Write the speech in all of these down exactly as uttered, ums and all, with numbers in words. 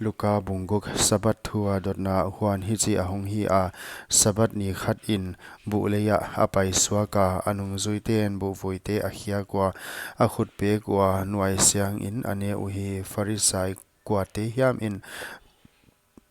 Luka bung guk. Sabbath thu a dotna. Huan hichi ahong hi a, Sabbath ni khat in buh lei ah a pai suak a, a nungzuite'n buhvuite a khiak ua, a khut pek ua, nuaisiang in a ne uhi. Pharisai kuate hiam in,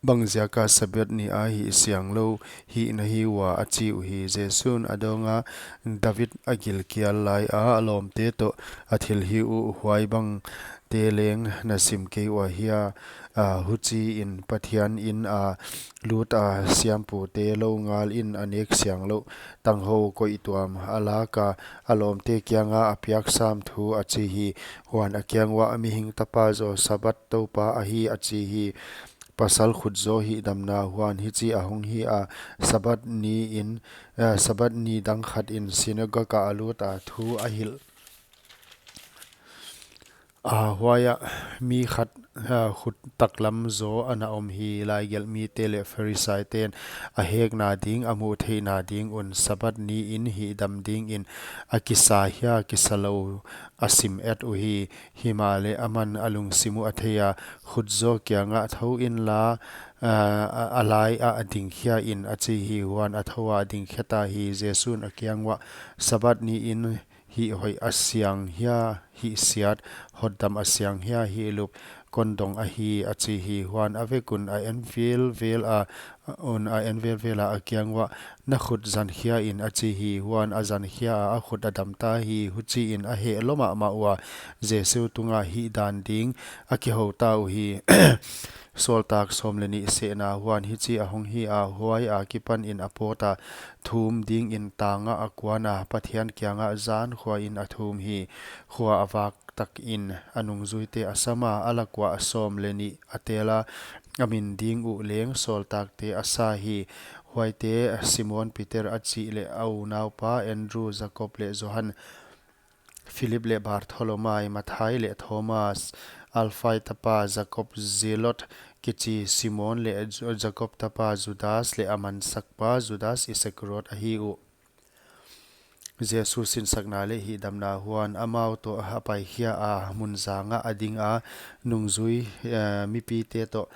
Bangziak a Sabbath ni a hih siang lou hih na hi ua? a chi uhi. Jesu'n a dawng a, David a gilkial lai a a lawmte toh a thilhih uh, huai bangte leng na sim kei ua hia? A, huchi in Pathian in a lut a, siampute lou ngal in a nek siang louh tanghou koih tuam a lak a, a lawmte kiang a a piak sam thu a chi hi. Huan a kiang uah, Mihing Tapa zaw Sabbath Toupa ahi, a chi hi. Pasal khut zaw hihdamna. Huan hichi ahong hi a, Sabbath ni in, eh, Sabbath ni dang khat in synagogue ah a lut a, thu a hilh a, huai ah mi khat, eh, khut taklam zaw ana om hi. Laigelhmite leh Pharisaite'n a hekna ding, a muh theihna ding un Sabbath ni in hihdam ding in a kisa hia, kisa lou a sim et uhi. Himahleh aman a lungsim uh a thei a, Khut zaw kiang ah thou inla, a, a, a lai ah dingkhia in, a chi hi. Huan a thou a, a dingkhe ta hi. Jesu'n a kiang uah, Sabbath ni in hih hoih a siang hia, hih siat, hotdam a siang hia, hih lup, kon dong ahi, a chi hi. Huan a vek un a en velvel a, un a en velvel a, a kiang uah, Na khut zankhia in, a chi hi. Huan a zankhia a, a khut a dam ta hi. Huchi in a heh lou mahmah ua, Jesu tung a hihdan ding a kihou ta uhi. Sawltak sawm leh nih sehna. Huan hichi ahong hi a, huai a kipan in a pawt a, thum ding in tang ah a kuan a, Pathian kiang ah zan khua in a thum hi. Khua a vak tak in a nungzuite a sam a, a lak uah sawm leh nih a tel a, a min ding uh leng sawltakte a sa hi. Huaite, Simon Peter a chih leh a unaupa Andrew, Jakob leh Johan, Philip leh Bartholomai, Mathai leh Thomas, Alfai tapa Jakob Zelot kichi Simon leh Ju-, Jakob tapa Judas leh a mansakpa Judas Iskariot ahi uh. Jesu sinsakna leh hihdamna. Huan amau toh a paikhia a, mun zang ah a ding a, nungzui, eh, mipite toh,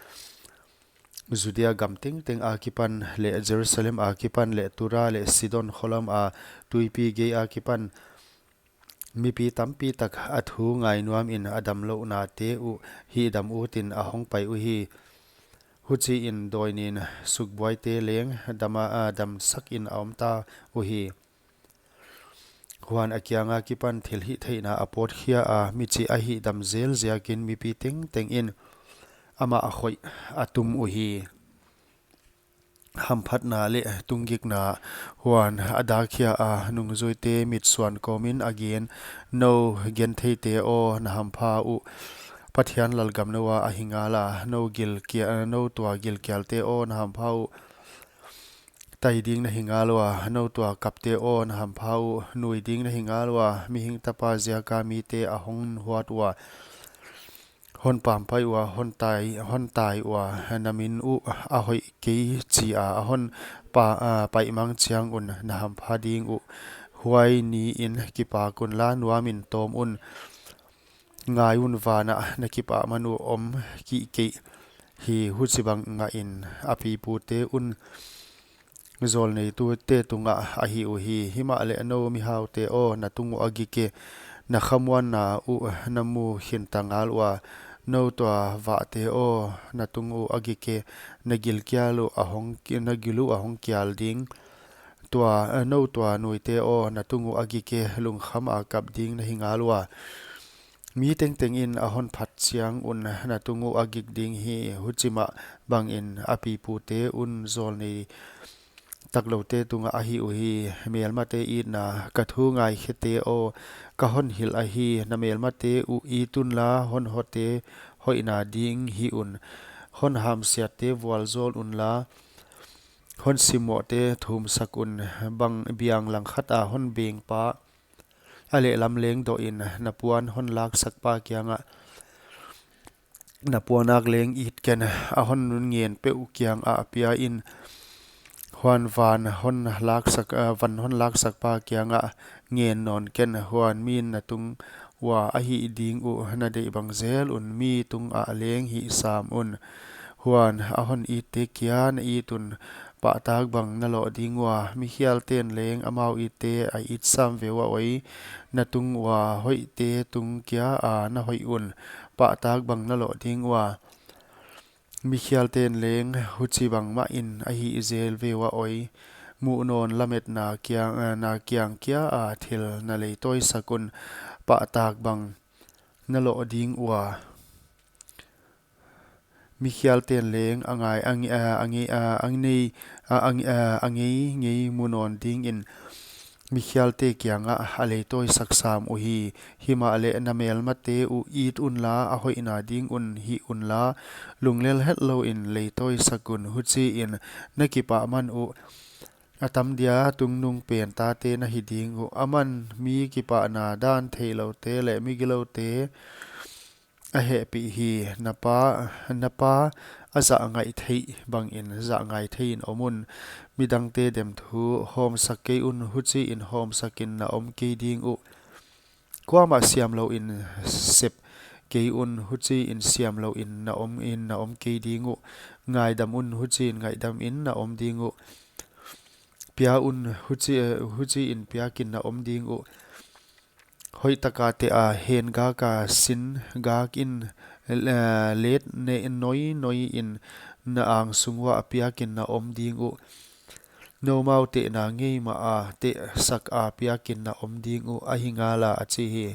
Judea gam tengteng a kipan leh Jerusalem a kipan leh Tura leh Sidon kholam a, tuipi gei a kipan, mipi tampi tak a thu ngai nuam in a damlouhnate uh hihdam ut in a hongpai uhi. Huchi in dawi nin sukbuaite leng dam a, a, damsak in a om ta uhi. Huan a kiang a kipan thilhihtheihna a pawtkhia a, michih a hihdam zel ziak in mipi tengteng in amah a khoih a tum uhi. Hamphatna leh tunggikna. Huan a dak khia a, nungzuite mitsuan kawm in a gen, Nou gentheite aw, na hampha uh, Pathian lalgam nou a ahi ngal a. Nou gilkia-, nou tua gilkialte aw, na hampha uh, tai ding na hi ngal ua. Nou tua kapte aw, na hampha uh, nui ding na hi ngal ua. Mihing Tapa ziak a mite a hon huat ua, hon pampai ua, hon tai, hon tai ua, na min uh a hoih kei chi a, a hon pa, a, paihmang chiang un na hampha ding uh. Huai ni in kipak unla, nuam in tawm un. Ngai un, van ah na kipahman uh om kei hi. Huchibang ngah in a pipute un zawlneitute tung ah a hih uhi. Himahleh nou mihaute aw, na tung uh a gik e, na khamuanna uh na mu khin ta ngal ua. Nou tua vahte aw, na tung uh a gik e, na gilkial uh a hong ki-, na gil uh a hong kial ding. Tua, nou tua nuite aw, na tung uh a gik e, lungkham a kap ding na hi ngal ua. Mi tengteng in a hon phat chiang un na tung uh a gik ding hi. Huchimah bang in a pipute un zawlnei takloute tung ah a hih uhi. Melmate itna. Ka thu ngaikhete aw, ka hon hilh ahi, na melmate uh it unla, hon hoihte hoihna ding hih un. Hon hamsiatte vualzawl unla, hon simmohte thumsak un. Bang biang langkhat a hon bengpa a lehlam leng doh in, na puan hon laksakpa kiang ah na puanak leng it ken. A hon ngen peuh kiang ah pia in, huan van hon laksak, a, van hon laksakpa kiang ah ngen nawn ken. Huan min na tung ua a hih ding uh na deih bang zel un, mi tungah leng hih sam un. Huan a hon itte kia na it un, pahtak bang na loh ding ua. Mikhialten leng amau itte a it sam ve ua oi, na tung ua hoihte tung kia a na hoih un, pahtak bang na loh ding ua. Mikhialten leng huchibang mahin a hih zel ve ua oi. Muhnawn lametna kiang, eh, na kiang kia a thil na leitawi sak un, pahtak bang na loh ding ua. Mikhialten leng a ngai, a nge-, a, a nge-, a, a ngei, a, a nge-, a, a ngei, ngei muhnawn dingin mikhialte kiangah a leitawi sak sam uhi. Himahleh na melmate uh it unla, a hoihna ding un hih unla, lunglel hetlou in leitawi sak un, huchiin na kipahman uh a tam dia tungnungpen tate na hi ding uh. Aman mi kipahna dan theihloute leh migiloute a hehpih hi. Na pa, na pa a zah ngaih theih bangin zah ngai thei in om un. Midangte demthu hawmsak kei un, huchiin hawmsakin na om kei ding uh. Kuamah siamlouin sep kei un, huchiin siamlouin na om in na om kei ding uh. Ngaidam un, huchiin ngaihdamin na om ding uh. Pia un, huchi, eh, huchiin piakin na om ding uh. Hoihtaka teh a, hengaka sin gakin, eh, let ne noi noiin na angsung uah piakin na om ding uh. Noumau tehna ngei mah a tehsak a piakin na om ding uh, ahi ngala, a chi hi.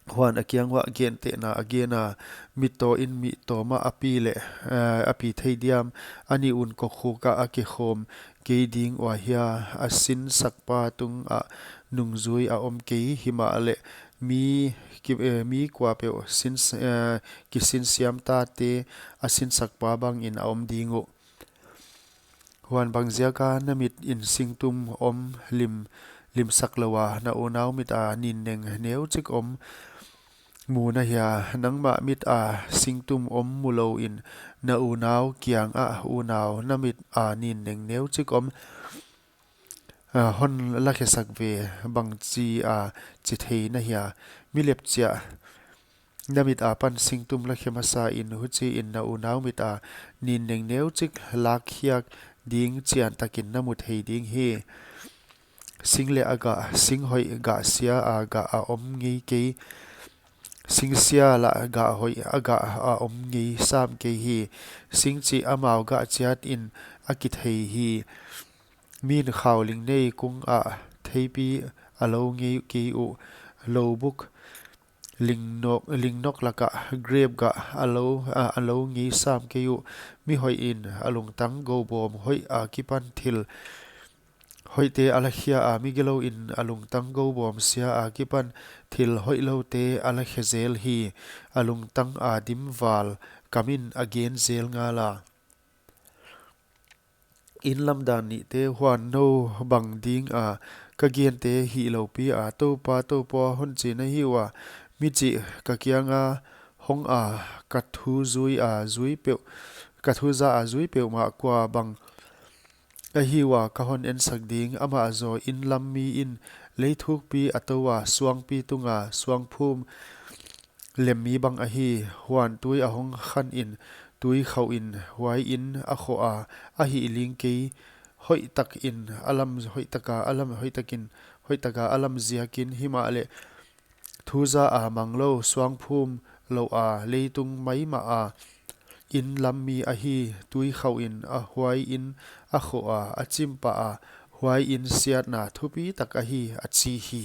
Huan a kiang uah gentehna a gen a, mittaw in mittaw mah a pi leh, eh, a pi thei diam? A nih un kokhuk ah a kikhawm kei ding ua hia? A sinsakpa tungah nungzui a om kei, himahleh mi ki-, eh, mi kuapeuh sin, eh, kisinsiam tate a sinsakpa bangin a om ding uh. Huan bangziaka na mit in singtum om lim, limsak lou a, na unau mit a ninneng neuchik om mu na hia? Nangmah mit a singtum om mu louin na unau kiangah, unau, na mit a ninneng neuchik om, ah, hon lakhesak ve, bangchi a chi thei na hia? Mi lepchiah, na mit apan singtum lakhe masain, huchiin na unau mit a ninneng neuchik lakkhiak ding chiantakin na mu thei ding hi. Sing leh a gah, sing hoih gah sia a gah a om ngei kei. Sing sia lah gah hoih a gah a om ngei sam kei hi. Sing chih amau gah chiatin a kithei hi. Min khauling nei kung ah theipi a lou ngei kei uh. Loubuk lingnok, lingnok lakah grep gah a lou, a, a lou ngei sam kei uh. Mi hoihin a lungtang goubawm hoih akipan thil hoihte a lakhia a, migilouin a lungtang goubawm sia akipan thil hoihloute a lakhe zel hi. A lungtang a dim val kamin a gen zel ngala. Inn lam dan nihte. Huan nou bang ding a ka gente hihloupi a, Toupa, Toupa, hon chi na hi ua? Mi chih ka kianga hong a, ka thu zui a zui peuh, ka thu za a zui peuhmah kua bang ahi ua ka hon ensak ding? Amah zaw inn lam miin lei thukpi a tou a, suangpi tunga suangphum lem mi bang ahi. Huan tui a hong khanin tui khauhin huaiin a khoh a, a hihling kei. Hoihtakin a lam, hoihtaka a lam, hoihtakin, hoihtaka a lam ziakin, himahleh thu za a mang lou, suangphum lou a, leitung maimah a inn lam mi ahi. Tui khauhin a huaiin a khoh a, a chim pah a, huaiin siatna thupi tak ahi, a chi hi.